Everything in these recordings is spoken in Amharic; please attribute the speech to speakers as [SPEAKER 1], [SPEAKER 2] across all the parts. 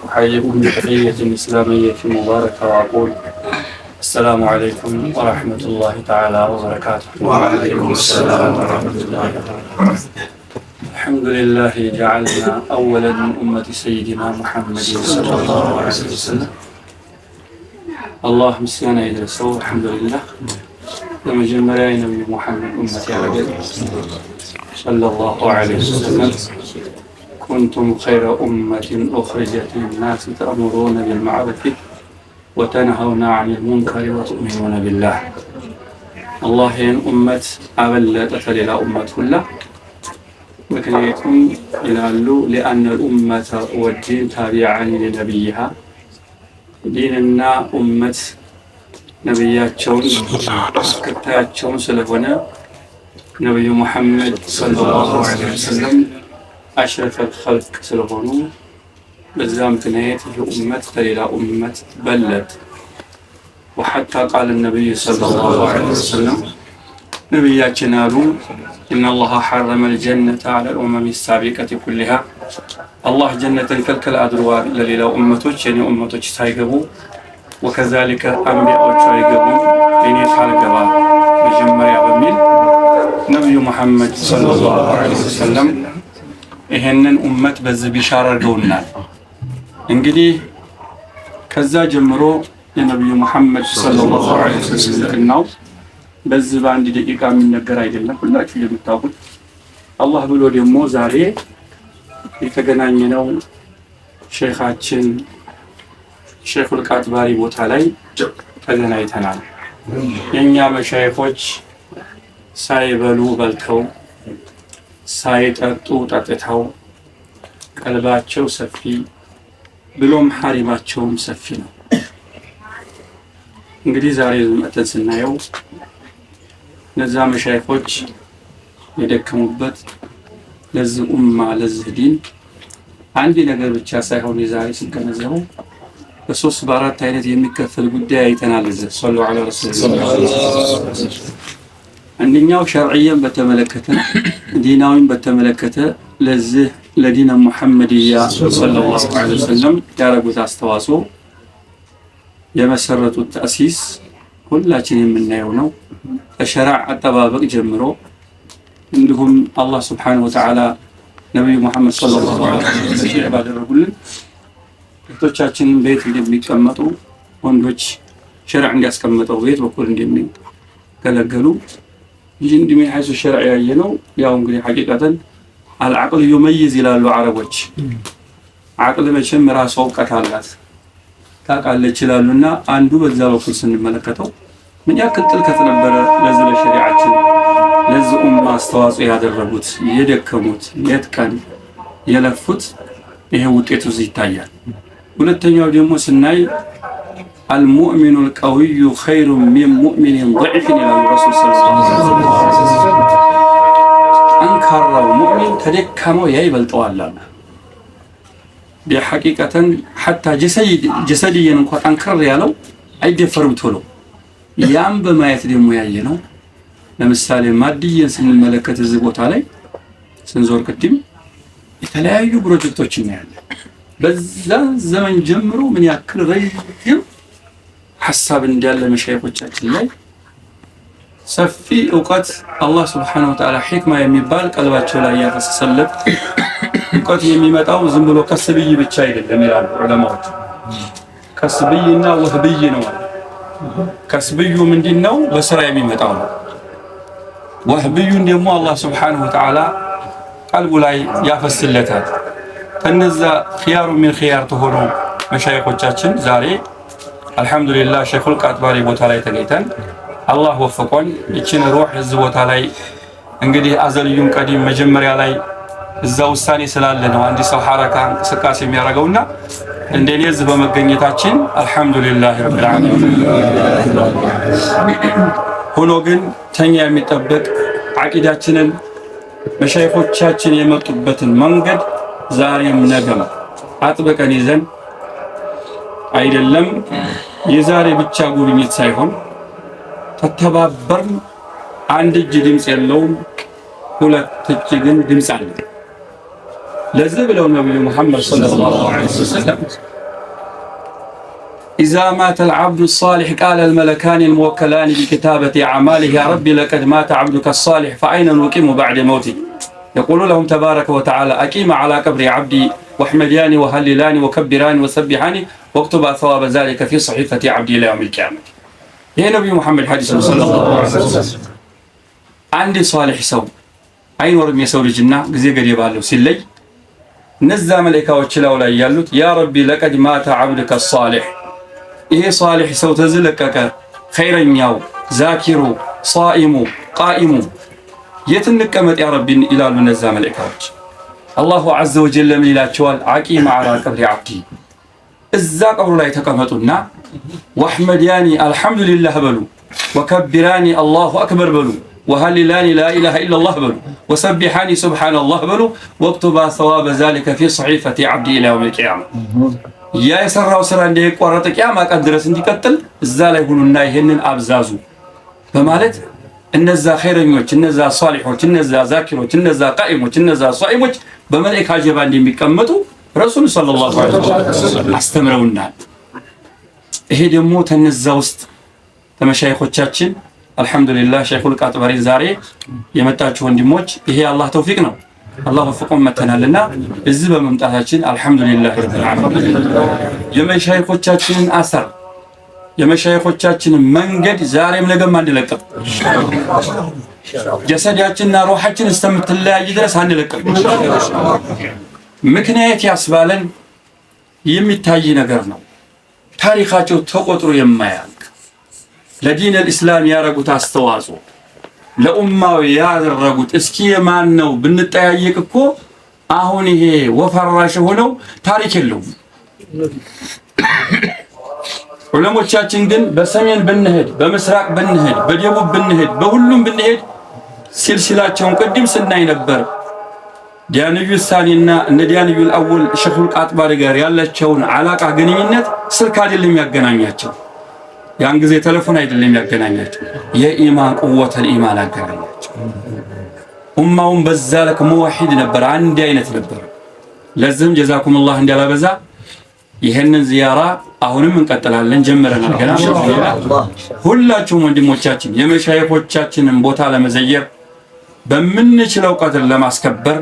[SPEAKER 1] أحييكم بتحية إسلامية مباركة وأقول السلام عليكم ورحمة الله تعالى وبركاته.
[SPEAKER 2] وعليكم السلام ورحمة الله وبركاته.
[SPEAKER 1] الحمد لله جعلنا أولا من أمة سيدنا محمد صلى الله عليه وسلم። አላህ ምስጋና ይድረሰው። አልሐምዱሊላህ በመጀመሪያ የነቢዩ ሙሐመድ ኡመት ያደረገን ሰለላሁ ዐለይሂ ወሰለም። كنتم خير أمة أخرجت للناس تأمرون بالمعروف وتنهون عن المنكر وتؤمنون بالله። አላህ ይህን ኡመት አበለጠ ከሌላ ኡመት ሁላ። ምክንያቱም ይላሉ لأن الأمة والدين تابعان لنبيها፣ ዲንና ኡመት ነቢያቸውን ተከታያቸውን ስለሆነ ነቢዩ ሙሐመድ ሰለላሁ ዐለይሂ ወሰለም أشرف الخلق ስለሆኑ በዛ ምክንያት ይህ ኡመት ከሌላ ኡመት በለጥ። وحتى قال النبي صلى الله عليه وسلم፣ ነቢያችን አሉ إن الله حرم الجنة على الأمم السابقة كلها፣ አላህ ጀነትን ከልከል አድርጓል ለሌላው ኡመቶች የኔ ኡመቶች ሳይገቡ፣ وكذلك አንቢያዎቹ አይገቡም እኔ ሳልገባ መጀመሪያ በሚል ነቢዩ ሙሐመድ ሰለላሁ ዐለይሂ ወሰለም ይሄንን ኡመት በዚህ ቢሻር አድርገውናል። እንግዲህ ከዛ ጀምሮ የነቢዩ ሙሐመድ ሰለላሁ ዐለይሂ ወሰለም ነው በዚህ በአንድ ደቂቃ የሚነገር አይደለም፣ ሁላችሁ የምታውቁት። አላህ ብሎ ደግሞ ዛሬ የተገናኘነው ሼኻችን ሼኹል ቃጥባሪ ቦታ ላይ ተገናኝተናል። የእኛ መሻይኾች ሳይበሉ በልተው፣ ሳይጠጡ ጠጥተው፣ ቀልባቸው ሰፊ ብሎም ሐሪማቸውም ሰፊ ነው። እንግዲህ ዛሬ መጥተን ስናየው እነዛ መሻይኾች የደከሙበት ለዚህ ኡማ ለዚህ ዲን አንድ ነገር ብቻ ሳይሆን የዛሬ ስንገነዘበው በሶስት በአራት አይነት የሚከፈል ጉዳይ አይተናል። እዚህ صلوا على رسول። አንደኛው ሸርዕየን በተመለከተ፣ ዲናዊን በተመለከተ ለዚህ ለዲነ ሙሐመድያ ሰለላሁ ዐለይሂ ወሰለም ያደረጉት አስተዋጽኦ፣ የመሰረቱት ተእሲስ ሁላችን የምናየው ነው። ከሸራዕ አጠባበቅ ጀምሮ እንዲሁም አላህ ስብሓነሁ ወተዓላ ነቢዩ ሙሐመድ ሰለላሁ ዐለይሂ ወሰለም ባደረጉልን እህቶቻችንን ቤት እንደሚቀመጡ፣ ወንዶች ሸርዕ እንዲያስቀምጠው ቤት በኩል እንደሚገለገሉ እንጂ እንዲህ من حيث الشرع ያየ ነው። ያው እንግዲህ ሐቂቀተን العقل يميز ይላሉ አረቦች። አቅል መቼም ራሷ እውቀት አላት፣ ታውቃለች ይላሉና አንዱ በዛ በኩል ስንመለከተው ምን ያክል ጥልቀት ነበረ ለዚህ ለሸሪዓችን ለዚህ ኡማ አስተዋጽኦ ያደረጉት፣ የደከሙት፣ ሌት ቀን የለፉት ይሄ ውጤቱ እዚህ ይታያል። ሁለተኛው ደግሞ ስናይ المؤمن القوي خير من مؤمن ضعيف ይላሉ ረሱል ሰለላሁ ዐለይሂ ወሰለም። ጠንካራው ሙእሚን ከደካማው ያ ይበልጠዋል አሉ። ሐቂቀተን حتى جسديا እንኳ ጠንከር ያለው አይደፈርም ቶሎ። ያም በማየት ደግሞ ያየ ነው። ለምሳሌ ماديا ስንመለከት እዚህ ቦታ ላይ ስንዞር ቅድም የተለያዩ ፕሮጀክቶች እናያለን። በዛ ዘመን ጀምሮ ምን ያክል ረዥም ሐሳብ እንዳለ መሻይኾቻችን ላይ ሰፊ እውቀት አላህ ስብሐነሁ ወተዓላ ሒክማ የሚባል ቀልባቸው ላይ ያፈሰሰለት። እውቀት የሚመጣው ዝም ብሎ كسبي ብቻ አይደለም ይላሉ ዑለማዎች። ከስብይና ወህብይ ነው አለ። ከስብዩ ምንድን ነው? በስራ የሚመጣው ነው። ወህብዩን ደግሞ አላህ ስብሐነሁ ወተዓላ ቀልቡ ላይ ያፈስለታል። ከነዛ خيار من خيار ተሆኑ መሻይኾቻችን ዛሬ አልሐምዱሊላህ ሼኹል ቃጥባሪ ቦታ ላይ ተገኝተን አላህ ወፍቆን ይችን ሩህ እዚህ ቦታ ላይ እንግዲህ أزلي قديم መጀመሪያ ላይ እዛ ውሳኔ ስላለ ነው አንድ ሰው ሐረካ እንቅስቃሴ የሚያደርገውና እንደኔ እዚህ በመገኘታችን አልሐምዱሊላህ ረቢል ዓለሚን። ሆኖ ግን ተኛ የሚጠበቅ ዓቂዳችንን መሻይኾቻችን የመጡበትን መንገድ ዛሬም ነገም አጥብቀን ይዘን አይደለም የዛሬ ብቻ ጉብኝት ሳይሆን ተተባበርን። አንድ እጅ ድምፅ የለውም፣ ሁለት እጅ ግን ድምፅ አለ። ለዚህ ብለው ነብዩ ሙሐመድ ሰለላሁ ዐለይሂ ወሰለም إذا مات العبد الصالح قال الملكان الموكلان بكتابة أعماله يا ربي لقد مات عبدك الصالح فأين نقيم بعد موته؟ يقول لهم تبارك وتعالى أقيما على قبر عبدي واحمديان وهللان وكبران وسبحان واكتبا ثواب ذلك في صحيفة عبدي إلى يوم القيامة። ይሄ ነቢዩ ሙሐመድ ሐዲስ ነው صلى الله عليه وسلم። አንድ ሷሊሕ ሰው አይኖርም የሰው ልጅና ጊዜ ገደብ አለው ሲለይ እነዛ መላኢካዎች ላው ላይ ያሉት يا ربي لقد مات عبدك الصالح ይሄ ሷሊሕ ሰው ተዝለቀቀ ኸይረኛው ዛኪሩ ሷኢሙ ቃኢሙ የት እንቀመጥ يا ربي ይላሉ እነዛ መላኢካዎች። الله عز وجل ምን ይላቸዋል? أقيما على قبر عبدي እዛ ቀብሩ ላይ ተቀመጡና واحمديان الحمد لله በሉ፣ وكبران الله أكبر በሉ፣ وهللان لا إله إلا الله በሉ፣ وسبحان سبحان الله በሉ፣ واكتبا ثواب ذلك في صحيفة عبدي إلى يوم القيامة። ያ የሰራው ስራ እንዳይቋረጥ ቅያማ ቀን ድረስ እንዲቀጥል እዛ ላይ ሁኑና ይሄንን አብዛዙ በማለት እነዛ ኸይረኞች፣ እነዛ ሷሊሖች፣ እነዛ ዛኪሮች፣ እነዛ ቃኢሞች፣ እነዛ ሷኢሞች በመላኢካ ጀባ እንደሚቀመጡ ረሱል صلى الله عليه وسلم አስተምረውናል። ይሄ ደግሞ ተነዛ ውስጥ ተመሻይኾቻችን الحمد لله ሸይኹል ቃጥባሪን ዛሬ የመጣችሁ ወንድሞች ይሄ አላህ ተውፊቅ ነው። አላህ ወፍቆን መተናልና እዚህ በመምጣታችን الحمد لله رب العالمين። የመሻይኾቻችንን አሰር የመሻይኾቻችንን መንገድ ዛሬም ነገም አንለቅም። ጀሰዳችንና ሩሓችን እስከምትለያይ ድረስ አንለቅም። ምክንያት ያስባለን የሚታይ ነገር ነው። ታሪካቸው ተቆጥሮ የማያልቅ ለ دين الإسلام ያረጉት አስተዋጽኦ ለኡማው ያደረጉት እስኪ የማን ነው ብንጠያየቅ እኮ አሁን ይሄ ወፈራሽ ሆነው ታሪክ የለውም። ዑለሞቻችን ግን በሰሜን ብንሄድ፣ በምስራቅ ብንሄድ፣ በደቡብ ብንሄድ፣ በሁሉም ብንሄድ ሲልሲላቸውን ቅድም ስናይ ነበር። ዲያንዩ ሳኒና እነ ዲያንዩ አወል ሸኹል ቃጥባሪ ጋር ያላቸውን علاقة ግንኙነት ስልክ አይደለም ያገናኛቸው። ያን ጊዜ ቴሌፎን አይደለም ያገናኛቸው፣ የኢማን قوة الإيمان አገናኛቸው። ኡማውን በዛ ልክ ሙወሂድ ነበር፣ አንድ አይነት ነበር። ለዚህም جزاكم الله እንዳላበዛ ይህንን ዚያራ አሁንም እንቀጥላለን፣ ጀምረናል ገና። ሁላችሁም ወንድሞቻችን የመሻይኾቻችንን ቦታ ለመዘየር በምንችለው ቀድር ለማስከበር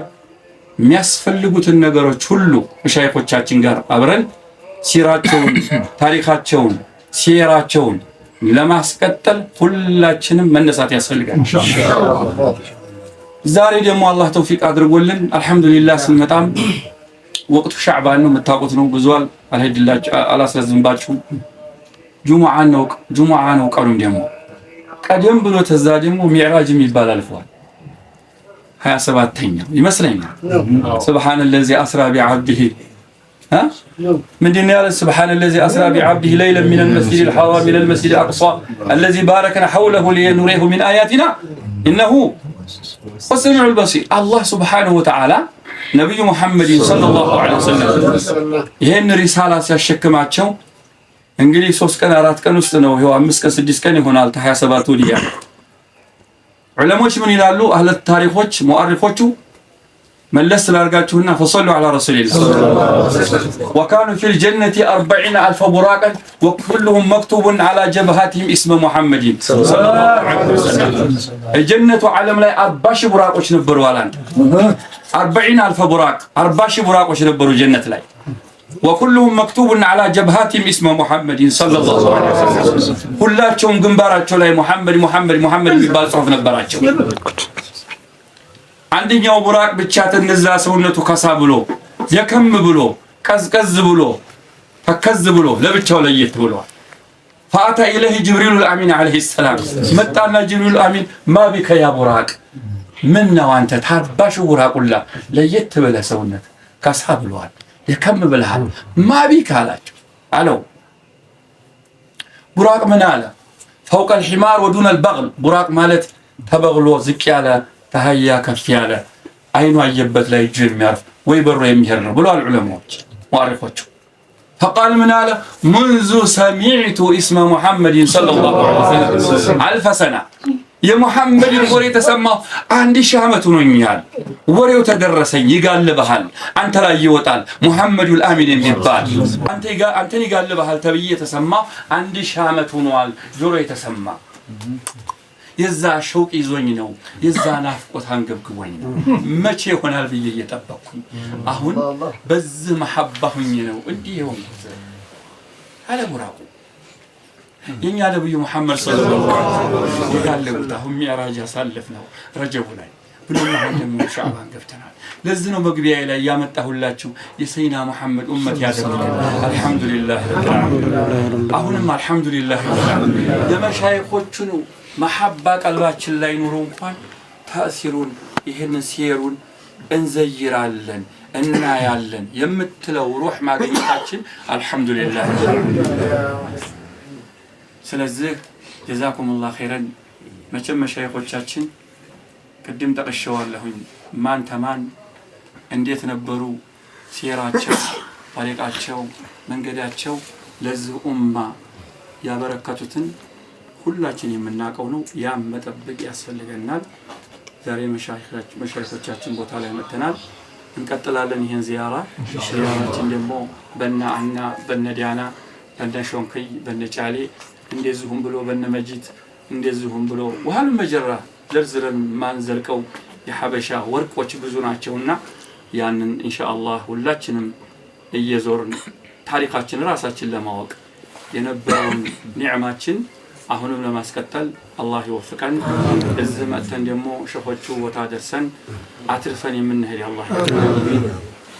[SPEAKER 1] የሚያስፈልጉትን ነገሮች ሁሉ መሻይኾቻችን ጋር አብረን ሲራቸውን፣ ታሪካቸውን፣ ሲራቸውን ለማስቀጠል ሁላችንም መነሳት ያስፈልጋል። ዛሬ ደግሞ አላህ ተውፊቅ አድርጎልን الحمد لله ስንመጣም ወቅቱ ሻዕባን ነው የምታውቁት ነው። ብዙ አልሄድላችሁ አላስረዝምባችሁም። ጁሙዓ ነው ቀኑም ደግሞ ቀደም ብሎ ተዛ ደግሞ ሚዕራጅ የሚባል አልፈዋል። 27ኛው ይመስለኛል። سبحان الذي أسرى بعبده ምንድን ነው ያለ? سبحان الذي أسرى بعبده ليلا من المسجد الحرام إلى المسجد الأقصى الذي باركنا حوله لنريه من آياتنا إنه هو السميع البصير። አላህ سبحانه وتعالى ነቢዩ ሙሐመድን صلى الله عليه وسلم ይህን ሪሳላ ሲያሸክማቸው እንግዲህ 3 ቀን 4 ቀን ውስጥ ነው ይኸው 5 ቀን 6 ቀን ይሆናል ከ27 ወዲያ። ዑለሞች ምን ይላሉ? አህለ ታሪኮች ሙአሪፎቹ መለስ ስላርጋችሁና فصلوا على رسول الله وكانوا في الجنة 40,000 براقا وكلهم مكتوب على جبهاتهم اسم محمد صلى الله عليه وسلم። ጀነቱ ዓለም ላይ 40,000 ቡራቆች ነበሩ። አላንተ 40,000 براق 40,000 ቡራቆች ነበሩ ጀነት ላይ وكلهم مكتوب على جبهاتهم اسم محمد صلى الله عليه وسلم። ሁላቸውም ግንባራቸው ላይ ሙሐመድ ሙሐመድ ሙሐመድ የሚባል ጽሑፍ ነበራቸው። አንደኛው ቡራቅ ብቻ ተነዛ ሰውነቱ ከሳ ብሎ የከም ብሎ ቀዝቀዝ ብሎ ተከዝ ብሎ ለብቻው ለየት ብሏል። فأتى إليه جبريل الأمين عليه السلام መጣና ጅብሪል አሚን ما بك يا براق ምን ነው አንተ ታባሽ ቡራቁላ ለየት ብለህ ሰውነት ከሳ ብሏል የከም ብለሃል ما بك አላቸው አለው። ቡራቅ ምን አለ? فوق الحمار ودون البغل ቡራቅ ማለት ተበቅሎ ዝቅ ያለ ተሀያ ከፍ ያለ አይኑ አየበት ላይ እጁ የሚያርፍ ወይ በሮ የሚሄድ ነው ብለዋል ዑለማዎች ሙአሪፎቹ። فقال ምን አለ? منذ سمعت اسم محمد صلى الله عليه وسلم ألف سنة የሙሐመድን ወሬ ተሰማሁ 1000 ዓመት ሆኖኛል። ወሬው ተደረሰኝ። ይጋልብሃል፣ አንተ ላይ ይወጣል ሙሐመዱል አሚን የሚባል አንተን ይጋልብሃል ተብዬ የተሰማሁ 1000 ዓመት ሆኗል። ጆሮ የተሰማ የዛ ሸውቅ ይዞኝ ነው። የዛ ናፍቆት አንገብግቦኝ ነው። መቼ ይሆናል ብዬ እየጠበቅኩኝ አሁን በዚህ መሐባ ሁኜ ነው እንዲህ የሆንኩት አለ ቡራቁ። የኛ ነብዩ መሐመድ صلى الله عليه وسلم የጋለቡት አሁን ሚዕራጅ ያሳለፍ ነው ረጀቡ ላይ ብሎም አሁን ደግሞ ሻዕባን ገብተናል። ለዚህ ነው መግቢያ ላይ ያመጣሁላችሁ የሰይና መሐመድ ኡመት ያደርገን። الحمد لله رب العالمين። አሁንም الحمد لله رب العالمين። የመሻይኾቹን መሐባ ቀልባችን ላይ ኑሮ እንኳን ተእሲሩን ይህንን ሲሩን እንዘይራለን እናያለን የምትለው ሩህ ማግኘታችን الحمد لله። ስለዚህ جزاكم الله خيرا። መቼም መሻይኾቻችን ቅድም ጠቅሼዋለሁኝ። ማን ተማን እንዴት ነበሩ፣ ሴራቸው፣ ጠሪቃቸው፣ መንገዳቸው ለዚህ ኡማ ያበረከቱትን ሁላችን የምናውቀው ነው። ያም መጠበቅ ያስፈልገናል። ዛሬ መሻይኾቻችን ቦታ ላይ መጥተናል። እንቀጥላለን ይህን ዚያራ። ዚያራችን ደግሞ በነ አና በነ ዲያና በነ ሾንክይ በነ ጫሌ እንደዚሁም ብሎ በነ መጂት እንደዚሁም ብሎ وهلم جرا ዘርዝረን ማንዘልቀው የሐበሻ ወርቆች ብዙ ናቸውና ያንን ኢንሻአላህ ሁላችንም እየዞርን ታሪካችን ራሳችን ለማወቅ የነበረውን ኒዕማችን አሁንም ለማስቀጠል አላህ ይወፍቀን። እዚህ መጥተን ደግሞ ሸኾቹ ቦታ ደርሰን አትርፈን የምንሄድ አላህ።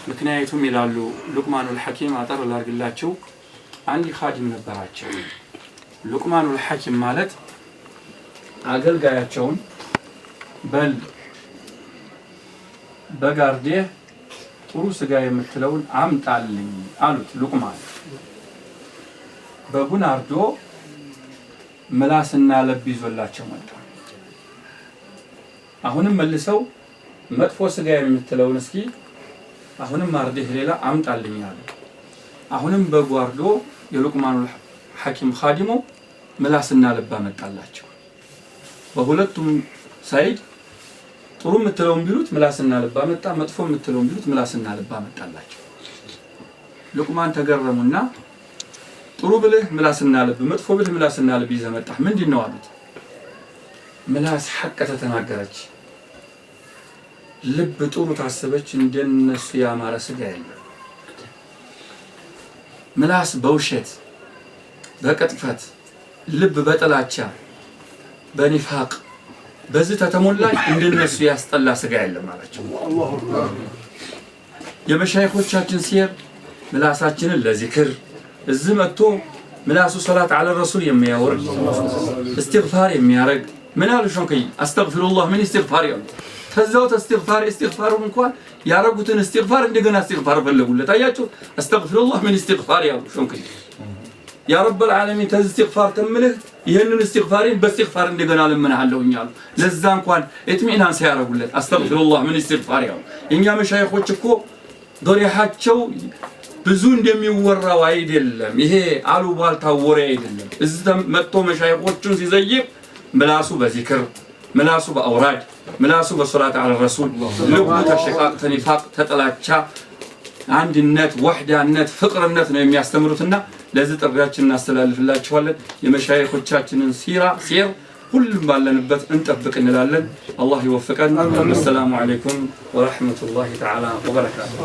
[SPEAKER 1] ምክንያቱም ይላሉ ሉቅማኑል ሐኪም፣ አጠር ላርግላችሁ፣ አንድ ኻዲም ነበራቸው። ሉቅማኑል ሐኪም ማለት አገልጋያቸውን በል በጋርዴህ ጥሩ ስጋ የምትለውን አምጣልኝ አሉት። ሉቅማን በጉን አርዶ ምላስና ልብ ይዞላቸው መጣ። አሁንም መልሰው መጥፎ ስጋ የምትለውን እስኪ አሁንም አርዴህ ሌላ አምጣልኝ አሉ። አሁንም በጉ አርዶ የሉቅማኑል ሐኪም ኻዲሞ ምላስና ልብ አመጣላቸው። በሁለቱም side ጥሩ የምትለውን ቢሉት ምላስና ልብ አመጣ፣ መጥፎ የምትለውን ቢሉት ምላስና ልብ አመጣላቸው። ሉቅማን ተገረሙና ጥሩ ብልህ ምላስና ልብ፣ መጥፎ ብልህ ምላስና ልብ ይዘህ መጣህ ምንድን ነው አሉት። ምላስ ሐቅ ተተናገረች፣ ልብ ጥሩ ታሰበች፣ እንደነሱ ያማረ ስጋ የለም። ምላስ በውሸት በቅጥፈት፣ ልብ በጥላቻ በኒፋቅ በዚህ ተተሞላች እንደነሱ ያስጠላ ስጋ የለም አላቸው። የመሻይኾቻችን ሲር ምላሳችንን ለዚክር እዚህ መጥቶ ምላሱ صلاة على الرسول የሚያወርድ እስትግፋር የሚያረግ ምን አሉ ሾንከይ أستغفر الله من استغفار ያሉ ከዛው ተስትግፋር እስትግፋሩን እንኳን ያረጉትን እስትግፋር እንደገና እስትግፋር ፈለጉለት። አያችሁ أستغفر الله من استغفار ያሉ ሾንከይ يا رب العالمين ተዝ እስትግፋር ተምልህ ይህንን እስትግፋሬን በእስትግፋር እንደገና ለምንሃለሁኝ አሉ። ለዛ እንኳን اطمئنان ሳያረጉለት أستغفر الله من استغفار ያሉ። የእኛ መሻይኾች እኮ ዶሪሃቸው ብዙ እንደሚወራው አይደለም። ይሄ አሉባልታ ወሬ አይደለም። እዚህ መጥቶ መሻይኾቹን ሲዘይር ምላሱ በዚክር ምላሱ በአውራድ ምላሱ በ صلاة على الرسول ልቡ ተሸቃቅ ተኒፋቅ ተጥላቻ አንድነት ወሕዳነት ፍቅርነት ነው የሚያስተምሩትና ለዚህ ጥሪያችን እናስተላልፍላችኋለን። የመሻይኾቻችንን ሲራ ሲር ሁሉም ባለንበት እንጠብቅ እንላለን። አላህ ይወፍቀን። السلام عليكم ورحمة الله تعالى وبركاته።